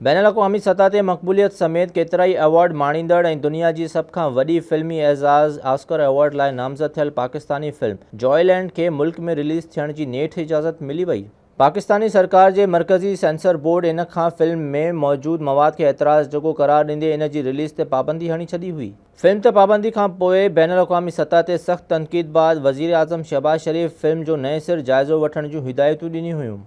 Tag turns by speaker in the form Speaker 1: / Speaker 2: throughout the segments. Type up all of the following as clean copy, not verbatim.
Speaker 1: بين الاقوامي سطح تي مقبوليت سميت ڪيترائي ايوارڊ ماڻيندڙ ۽ دنيا جي سڀ کان وڏي فلمي اعزاز آسڪر ايوارڊ لاء نامزد ٿيل پاڪستاني فلم جوائي لينڊ کي ملڪ ۾ رليز ٿيڻ جي نيٺ اجازت ملي وئي. پاڪستاني سرڪار جي مرڪزي سينسر بورڊ ان کان فلم ۾ موجود مواد کي اعتراض جوڳو قرار ڏيندي ان جي رليز تي پابندي هڻي ڇڏي هئي. فلم تي پابندي کان پوء بين الاقوامي سطح تي سخت تنقيد بعد وزيراعظم شهباز شريف فلم جو نئين سر جائزو وٺڻ جون هدايتون ڏنيون هيون.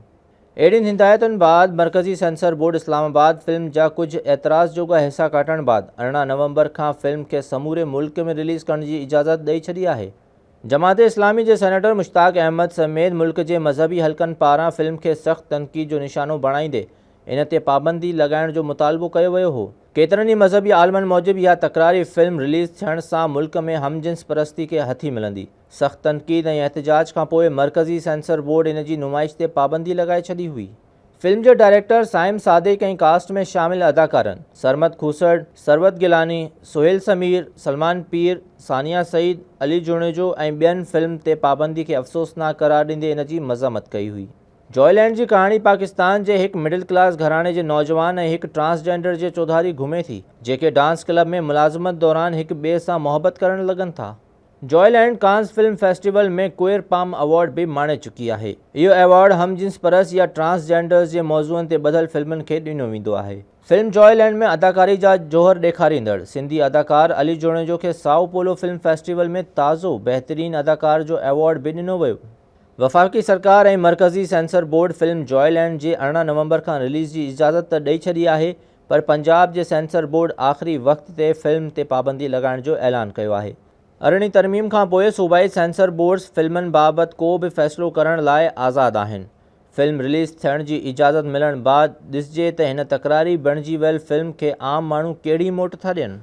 Speaker 1: اهڙين هدايتن بعد مرڪزي سينسر بورڊ اسلام آباد فلم جا ڪجهه اعتراض جوڳا حصا ڪاٽڻ بعد 18 نومبر کان فلم کي سموري ملڪ ۾ رليز ڪرڻ جي اجازت ڏئي ڇڏي آهي. جماعت اسلامي جي سينيٽر مشتاق احمد سميت ملڪ جي مذهبي حلقن پاران فلم کي سخت تنقيد جو نشانو بڻائيندي ان تي پابندي لڳائڻ جو مطالبو ڪيو ويو هو. ڪيترن ئي مذهبي عالمن موجب اها تڪراري فلم رليز ٿيڻ سان ملڪ ۾ هم جنس پرستي کي هٿي ملندي. سخت تنقيد ۽ احتجاج کانپوء مرڪزي سينسر بورڊ ان جي نمائش تي پابندي لڳائي ڇڏي هئي. فلم جي ڊائريڪٽر صائم صادق ۽ ڪاسٽ ۾ شامل اداڪارن سرمد کوسڙ، ثروت گيلاني، سهيل سمير، سلمان پير، ثانيه سعيد، علي جوڻيجو ۽ ٻين فلم تي پابندي کي افسوسناڪ قرار ڏيندي ان جي مذمت ڪئي هئي. جوائي لينڊ جي ڪهاڻي پاڪستان جي هڪ مڊل ڪلاس گهراڻي جي نوجوان ۽ هڪ ٽرانسجينڊر جي چوڌاري گهمي ٿي، جيڪي ڊانس ڪلب ۾ ملازمت دوران هڪ ٻئي سان محبت ڪرڻ لڳن ٿا. Joy Land Cannes film festival ۾ queer palm award به ماڻي چڪي آهي. اهو ايوارڊ هم جنس پرست يا ٽرانس جينڊرز جي موضوعن تي ٻڌل فلمن کي ڏنو ويندو آهي. فلم جوائي لينڊ ۾ اداڪاري جا جوهر ڏيکاريندڙ سنڌي اداڪار علي جوڻيجو کي سائو پولو فلم فيسٽيول ۾ تازو بهترين اداڪار جو ايوارڊ به ڏنو ويو. وفاقي سرڪار ۽ مرڪزي سينسر بورڊ فلم جوائي لينڊ جي 18 نومبر کان رليز جي اجازت ته ڏئي ڇڏي آهي پر پنجاب جي سينسر بورڊ آخري وقت تي فلم تي پابندي لڳائڻ جو اعلان ڪيو آهي. ارڙهين ترميم کان پوء صوبائي سينسر بورڊز فلمن بابت ڪو به فيصلو ڪرڻ لاء آزاد آهن. فلم رليز ٿيڻ جي اجازت ملڻ بعد ڏسجي ته هن تڪراري بڻجي ويل فلم کي عام ماڻهو ڪهڙي موٽ ٿا ڏين.